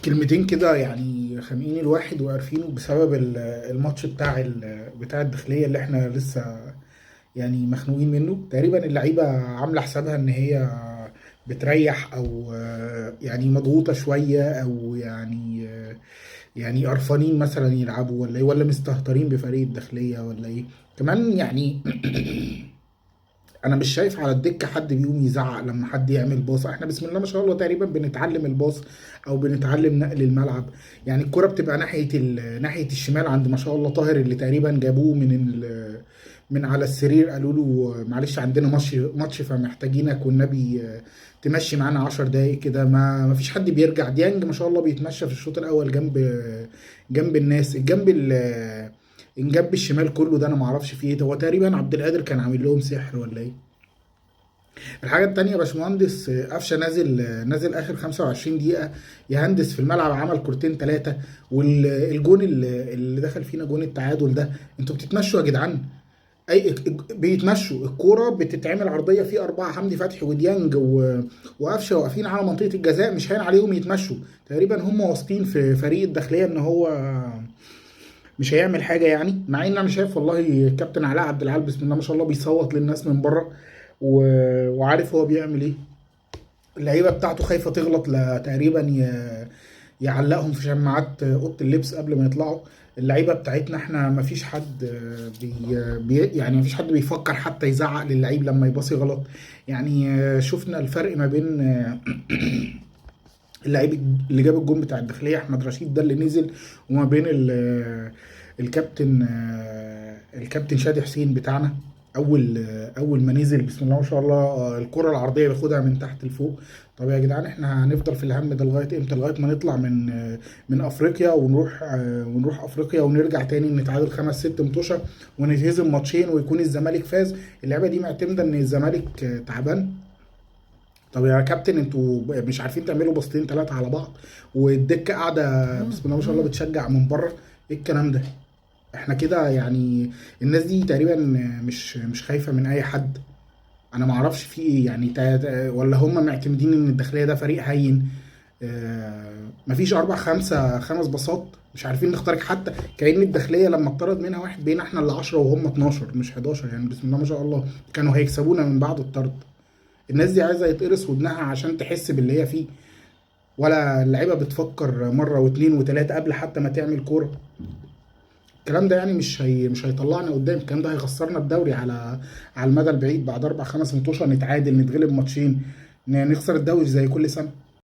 كلمتين كده يعني خانقين الواحد وقارفينه بسبب الماتش بتاع بتاع الداخلية اللي احنا لسه يعني مخنوقين منه. تقريبا اللعيبة عاملة حسابها ان هي بتريح او يعني مضغوطة شوية او يعني قرفانين مثلا يلعبوا ولا ايه، ولا مستهترين بفريق الداخلية ولا ايه كمان يعني. انا مش شايف على الدكة حد بيقوم يزعق لما حد يعمل باص. احنا بسم الله ما شاء الله تقريبا بنتعلم الباص او بنتعلم نقل الملعب. يعني الكره بتبقى ناحية ناحية الشمال عند ما شاء الله طاهر اللي تقريبا جابوه من من على السرير، قالوا له معلش عندنا ماتش فمحتاجينك والنبي تمشي معانا 10 دقايق كده. ما فيش حد بيرجع. ديانج ما شاء الله بيتمشى في الشوط الاول جنب الناس، الجنب الجنب الشمال كله ده انا ما اعرفش فيه ايه. هو تقريبا عبد القادر كان عامل لهم سحر ولا ايه؟ الحاجة التانية يا باشمهندس قفشه نازل اخر 25 دقيقة يهندس في الملعب، عمل كورتين ثلاثة، والجون اللي دخل فينا جون التعادل ده. انتوا بتتمشوا يا جدعان، اي بيتمشوا، الكورة بتتعمل عرضية في اربعة، حمدي فتحي وديانج وقفشه واقفين على منطقة الجزاء، مش هين عليهم يتمشوا. تقريبا هم واثقين في فريق الداخلية ان هو مش هيعمل حاجة يعني، مع ان انا شايف والله الكابتن علاء عبد العال بسم الله ما شاء الله بيصوت للناس من بره وعارف هو بيعمل ايه. اللعيبة بتاعته خايفة تغلط، لا تقريبا يعلقهم في شماعات اوضة اللبس قبل ما يطلعوا. اللعيبة بتاعتنا احنا ما فيش حد بي بي يعني ما فيش حد بيفكر حتى يزعق للعيب لما يباصي غلط. يعني شفنا الفرق ما بين اللعيب اللي جاب الجون بتاع الداخلية احمد رشيد ده اللي نزل، وما بين الكابتن شادي حسين بتاعنا. اول ما نزل بسم الله ما شاء الله الكره العرضية بياخدها من تحت لفوق. طب يا جدعان احنا هنفضل في الهم ده لغاية امتى؟ لغاية ما نطلع من افريقيا ونروح افريقيا ونرجع تاني نتعادل 5 6 متوشه ونتهزم ماتشين ويكون الزمالك فاز. اللعبة دي معتمدة ان الزمالك تعبان. طب يا كابتن انتوا مش عارفين تعملوا باصتين ثلاثة على بعض، والدكه قاعدة بسم الله ما شاء الله بتشجع من بره. ايه الكلام ده؟ احنا كده يعني الناس دي تقريبا مش خايفة من اي حد. انا ما اعرفش في ايه يعني، ولا هم معتمدين ان الداخلية ده فريق هين. مفيش 4 5 5 باصات مش عارفين نخترق حتى. كأن الداخلية لما اتطرد منها واحد بينا احنا اللي 10 وهم 12 مش 11، يعني بسم الله ما شاء الله كانوا هيكسبونا من بعد الطرد. الناس دي عايزه يتقرص ودنها عشان تحس باللي هي فيه، ولا اللعيبة بتفكر مرة واثنين وثلاثة قبل حتى ما تعمل كورة. الكلام ده يعني مش هيطلعنا قدام، الكلام ده هيخسرنا الدوري على المدى البعيد. بعد 4 5 ماتشات نتعادل، نتغلب ماتشين، نخسر الدوري زي كل سنة.